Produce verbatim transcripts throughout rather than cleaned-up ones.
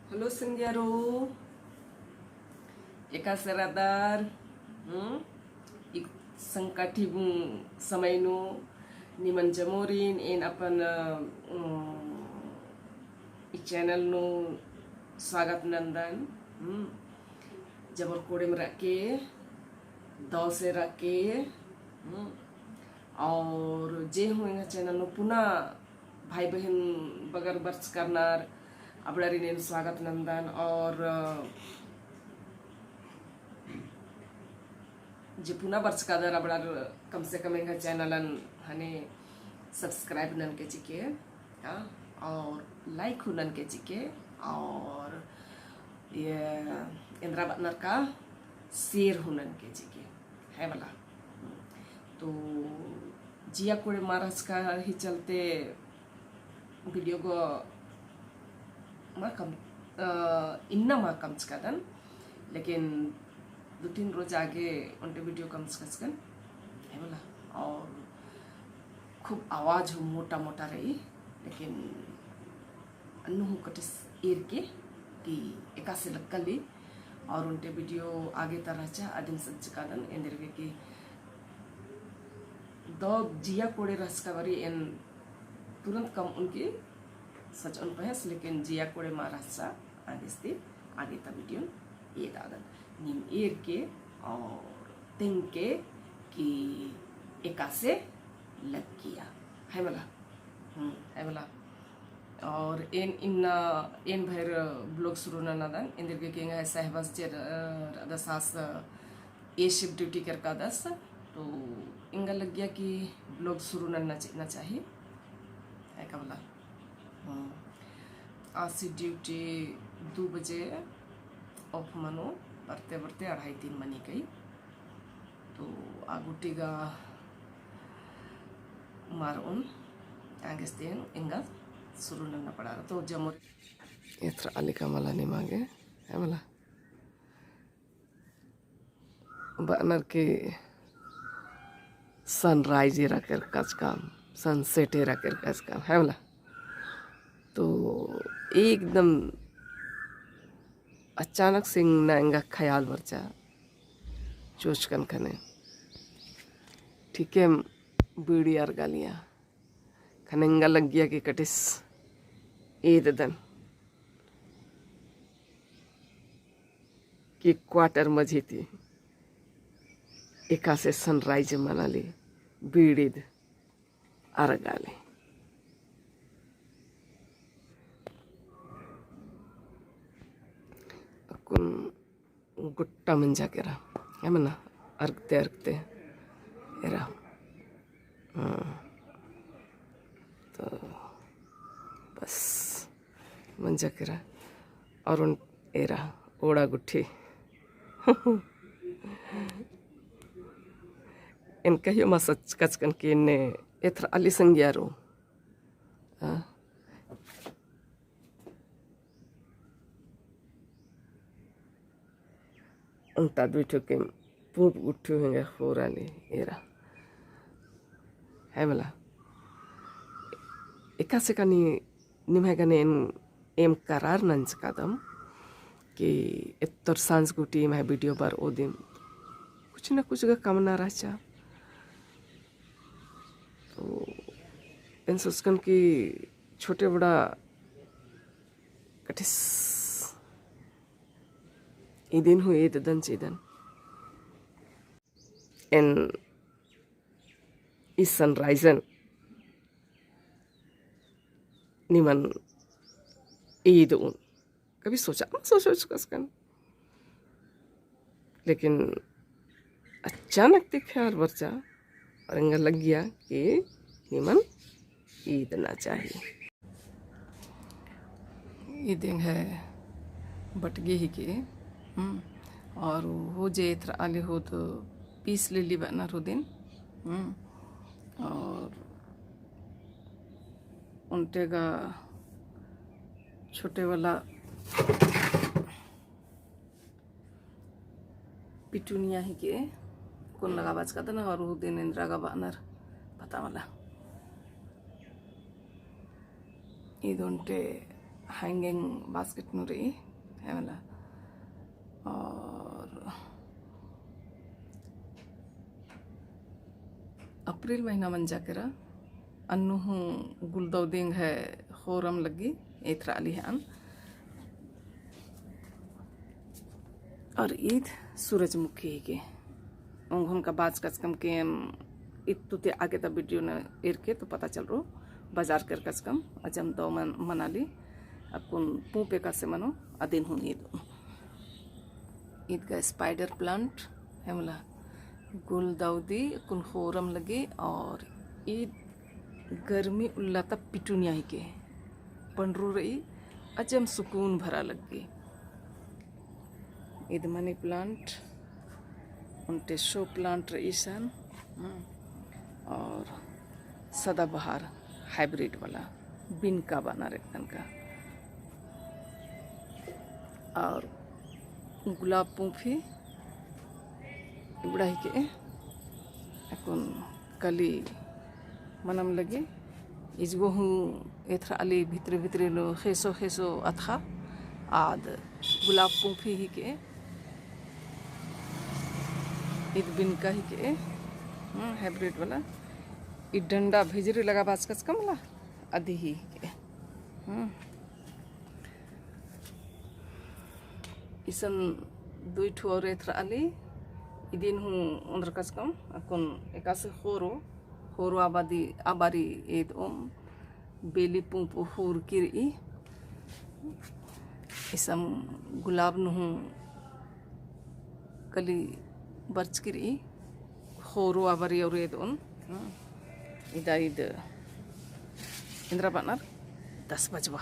Hello संगियारो, एकासे रअदर, हम्म? ई संकट ही समय नू निमन जमोरिन एन अपन, अ, ई channel नू स्वागत नन्दन, हम्म? जबर कोड़ेम रअके, दव से रअके, हम्म? और जे हूँ एंग्है channel नू पुना भाई बहिन बगर बरचका रअनर, अबड़ारिन एन स्वागत नन्दन और, अ, जे पुना बरचकादर अबड़ार कम से कम एंग्है channel न हने subscribe ननके चिके, हाँ, और like हूँ ननके चिके, और ये एन्द्रा बअनर का share हूँ ननके चिके। है वाला। तो जिया कोड़े मल रहचका ही चलते video गो मल कम, अ, इन्ना मल कमचकादन, लेकिन दो तीन रोज आगे ओन्टे video कमचकन, है वाला। और खूब आवाज हूँ मोटा मोटा रई, लेकिन अन्नु हूँ कटिस एरके कि एकासे लक्कली और ओन्टे video आगे ता रहचा अदिन सज्जकादन एन्देरगे कि दव जिया कोड़े रहचका बारी एन तुरंत कमउन की सजउन पहेंस, लेकिन जिया कोड़े मल रहचा आगे से आगे ता video एदादन नीम एरके और तेंगके कि एकासे लग्गिया, है मला। हम्म, है मला। और एन इन्ना, एन भैर vlog शुरू ननादन, एन्देरगे कि एंग्है सहबस जे, अ, रअदस आस, अ, ए shift duty केरकादस, तो एंगा लग्गिया कि vlog शुरू नन्ना चे-, ना चाही, है का मला। हम्म। आसी duty दू बजे off मनो, बरते बरते अढ़ाई तीन मनी गई। तो आ गुट्ठी गा मरओन आगे से एन एंगा शुरू नन्ना पड़ारा। तो जमोर एथरा अली का मला निमागे, है मला। बअनर के sunrise एरा केरकाचकम, sunset एरा केरकाचकम, है मला। तो एकदम अचानक से ना एंगा ख्याल बरचा, चोचकन खने। ठीके बीड़ी अरगालिया। खने एंगा लग्गिया कि कटिस एददन कि quarter मझी ती एकासे sunrise मनाली बीड़ीद अरगाली। अक्कुन गुट्टा मंजा केरा, है मना, अरगते अरगते एरा। हाँ। तो बस मंजा केरा। और ओन एरा ओड़ा गुट्ठी। एन कहियो मा सच कचकन के एन्ने एथरा अली संगियारो। हाँ। ओन्टा दुई ठो के पूंप गुट्ठी हेंगे होराली एरा। है मला। एकासे का नी निम्है गने एम करार नंजकादम कि एत्तर सांझ गूटी एम्है video बरओदिम। कुछ ना कुछ गा कमना रहचा। तो एन सोचकन कि छोटे बड़ा कठिस इदिन हूँ एददन चिदन। एन ई sunrise न निमन ईद उन। कभी सोचा, सोचा, सोचा कसकन। लेकिन अचानक ती ख्याल बरचा और एंगा लग्गिया कि निमन ईदना चाही। ईद एंग्है बटगी हिके, हम्म, और हो जे एथरा आली होद पीस लिली बअनर होदिन, हम्म, और ओन्टे गा छोटे वाला पिटुनिया हिके, कुन लगा बाचकादन और हूँ दिन एन्दरा गा बअनर पता मला। ईद ओन्टे hanging basket नू रई, है मला। और अप्रैल महीना मंजा केरा, अन्नु हूँ गुलदौदी एंग्है ख़ोरम लग्गी, एथरा अली है अन। और ईद सूरजमुखी हिके। ओंगोन का बाचकचकम के एम इत्तु ती आगे ता video न एरके तो पता चलरो, बाजार केरकचकम, अजम दौ मन-, मनाली, अक्कुन पूँप एकासे मनो, अदिन हूँ ईद। ईद गा spider plant, है मला गुलदौदी, अक्कुन ख़ोरम लग्गी, और ईद गर्मी उल्ला ता petunia हिके, पंडरू रई, अजम सुकून भरा लग्गी। ईद money plant, ओन्टे show plant रई इसन, हम्म, और सदाबहार hybrid वाला बिनका बअनर एकन का, और गुलाब पूँप ही इबड़ा हिके, अक्कुन कली मनम लग्गी। इजगो हूँ एथरा अली भितरे भितरे नू ख़ेसो ख़ेसो अतख़ा, आद गुलाब पूँप ही हिके। ईद बिनका हिके, हम्म, hybrid वाला। ईद डंडा भिजरी लगा बाचकचकम मला, अदी ही हिके। हम्म। इसन दुई ठो और एथरा अली, इदिन हूँ ओन्द्रकचकम, अक्कुन एकासे ख़ोरो, ख़ोरो आबादी, आबारी ईद ओम बेली पूँप ख़ोरकी रई। इसन गुलाब नू हूँ कली बरचकी रई, ख़ोरो आबारी और ईद ओन, हम्म, इदा ईद एन्द्रा बअनर दस बजबा,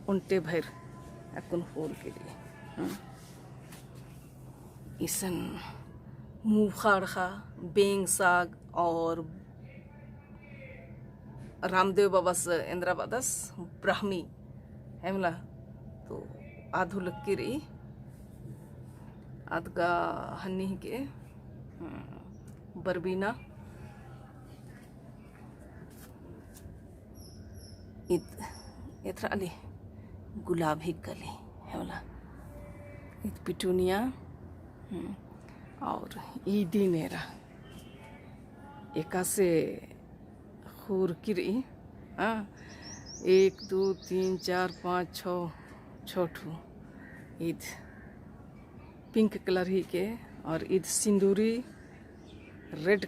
ओन्टे भइर अक्कुन ख़ोरकी रई, हम्म। इसन मूख़ा अड़ख़ा, बेंग साग और रामदेव बाबस एन्द्रा बअदस ब्राह्मी, है मला, तो आद हूँ लक्की रई, आद गा हन्नी हिके, हम्म, बरबीना। ईद एथरा अली गुलाब ही कली, है मला, ईद petunia, हम्म, और ईदिन एरा एकासे ख़ोरकी रई, हाँ, एक, दो, तीन, चार, पाँच, छौ, छौ ठो। ईद pink colour हिके, और ईद सिंदूरी red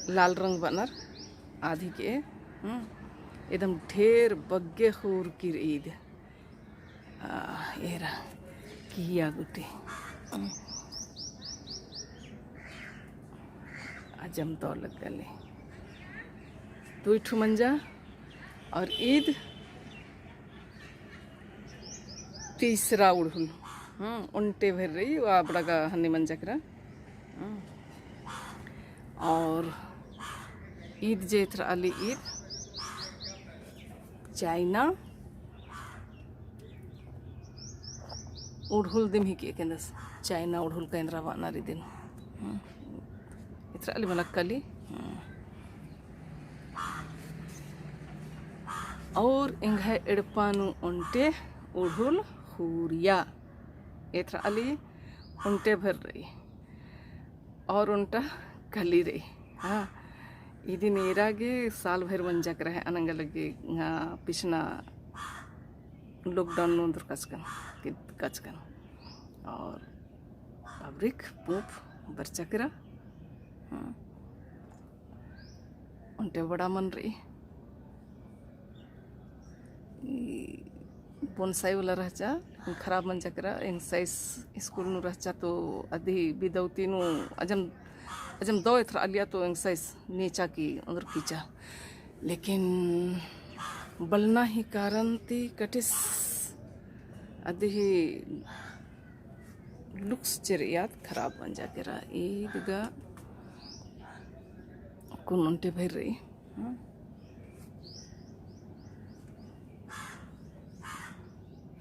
लाल रंग बअनर आद हिके, हम्म, एकदम ढेर बग्गे ख़ोरकी रई ईद। आ, एरा किया गुटी। अजम तो लग्गले। दुई ठु मंजा और ईद तीसरा उड़हुल। हम्म, ओन्टे भइर रई, वा बड़ा गा हन्नी मंजा केरा। हम्म। और ईद जे एथरा अली ईद चाइना उड़हुल दिम हिके एन्दस, चाइना उड़हुल का एन्द्रा बअनर इदिन। हम्म। एथरा अली मला कली। हम्म। और एंग्है एड़पा नू ओन्टे उड़हुल ख़ूरिया। एथरा अली ओन्टे भइर रई। और ओन्टा कली रई। हाँ, इदिन एरा गे साल भइर मंजा केरा है, अनंगा लग्गी, हाँ, पिछना lockdown नू ओन्द्रकचकन, कितकचकन। और अबड़िक पूँप बरचा केरा। हाँ। ओन्टे बड़ा मन रई। ई bonsai वाला रहचा, खराब मंजा केरा, एंग्है size school नू रहचा तो अदी बिदौती नू अजम, अजम दौ एथरा अलिया तो एंग्है size नेचा की ओन्द्रकीचा। लेकिन बलना ही कारण ती कटिस अदी ही looks चेरियात खराब मंजा केरा। ईद गा कुन ओन्टे भइर रई। हाँ।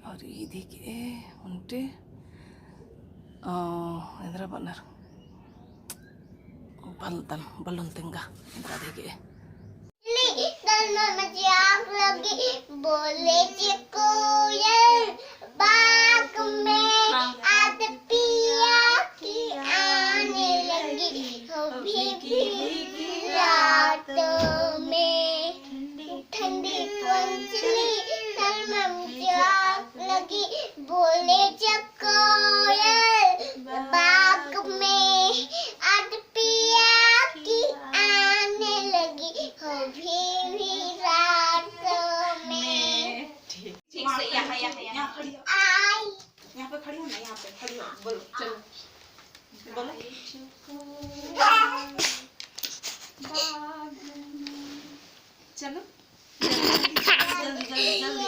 और ईद हिके ओन्टे, आ, एन्द्रा बअनर बलदन, बलुन तेंगा, एन्द्रा हिके। बोले चिक्कू। खड़ी हो। आई। यहाँ पे खड़ी हो ना, यहाँ पे खड़ी हो। बोलो, चलो। बोलो। चलो। जल्दी, जल्दी, जल्दी।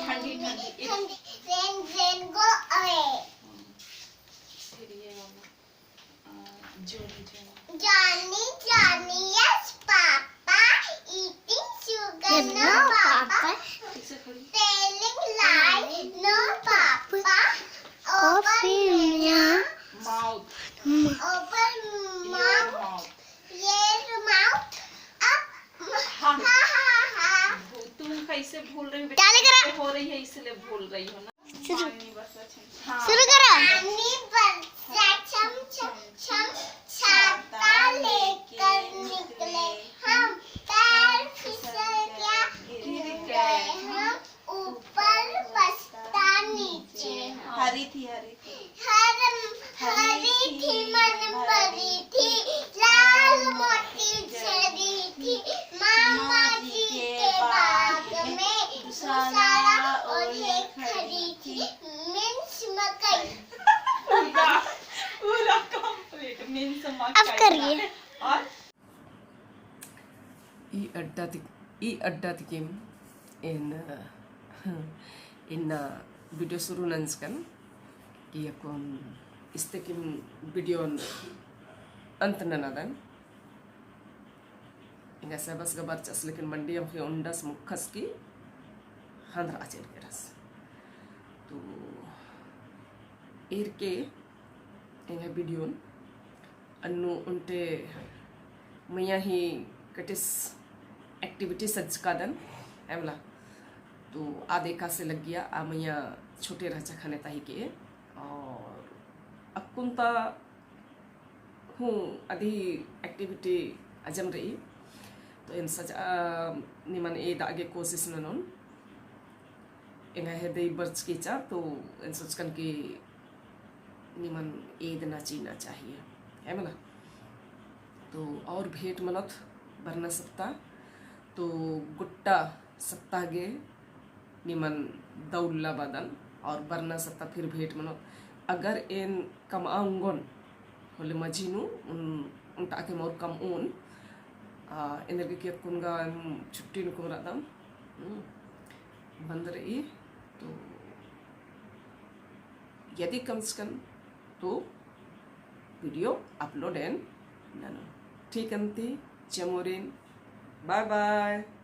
ठंडी, ठंडी। फिर ये वाला। Johnny, Johnny, yes, Papa, eating sugar, no, Papa, telling lie, no, Papa, open your mouth, open mouth, your mouth, up, ha, ha, ha, ha। तुम कैसे भूल रही हो बेटा? हो रही है, इसलिए भूल रही हो ना। शुरू, हाँ। शुरू करो। पानी बरसा छम छम छम, छाता लेकर निकले हम, पैर फिसल गया, गिर गए हम, ऊपर पछता नीचे हम। हरी थी, हरी थी। हर, हरी थी मन परी थी, लाल मोती झरी थी, मामा जी के बाग में दुसाला ओढ़े खड़ी थी। Means मकई। पूरा, पूरा complete means मकई। अब करिए। और ई अड्डा ती, ई अड्डा तिकिम एन, इन्ना video शुरू नंजकन कि अक्कुन इस्तेकिम video अंत ननादन। एंगा सबस गा बरचस लेकिन मंडी अमख़ी ओंडस मुखस की हंदरा चेल केरस। तो एरके एंगा video अन्नु ओन्टे मइय्याँ ही कटिस activity सज्जकादन, है मला। तो आद एकासे लग्गिया, आ मइय्याँ छोटे रहचा ख़ने ताही के, और अक्कुन ता हूँ अदी activity अजम रई, तो एन सजा निमन एदा गे कोशिश ननोन। एंगा हेद्दे बरचकी चा, तो एन सोचकन कि निमन एदना चीना चाहिए, है मला? तो और भेंट मनोत बरना सप्ताह, तो गुट्टा सप्ताह गे निमन दौल्ला बअदन, और बरना सप्ताह फिर भेंट मनोत। अगर एन कमआ ओंगोन, होले मझी नू, उन, उन्टा के मोर कमओन, आ, एन्देरगे कि अक्कुन गा छुट्टी नू कुमरादम, हम्म, बंद रई, तो यदि कमचकन तो video upload एन ननोन। ठीक अन्ती, चमुरिन, bye bye।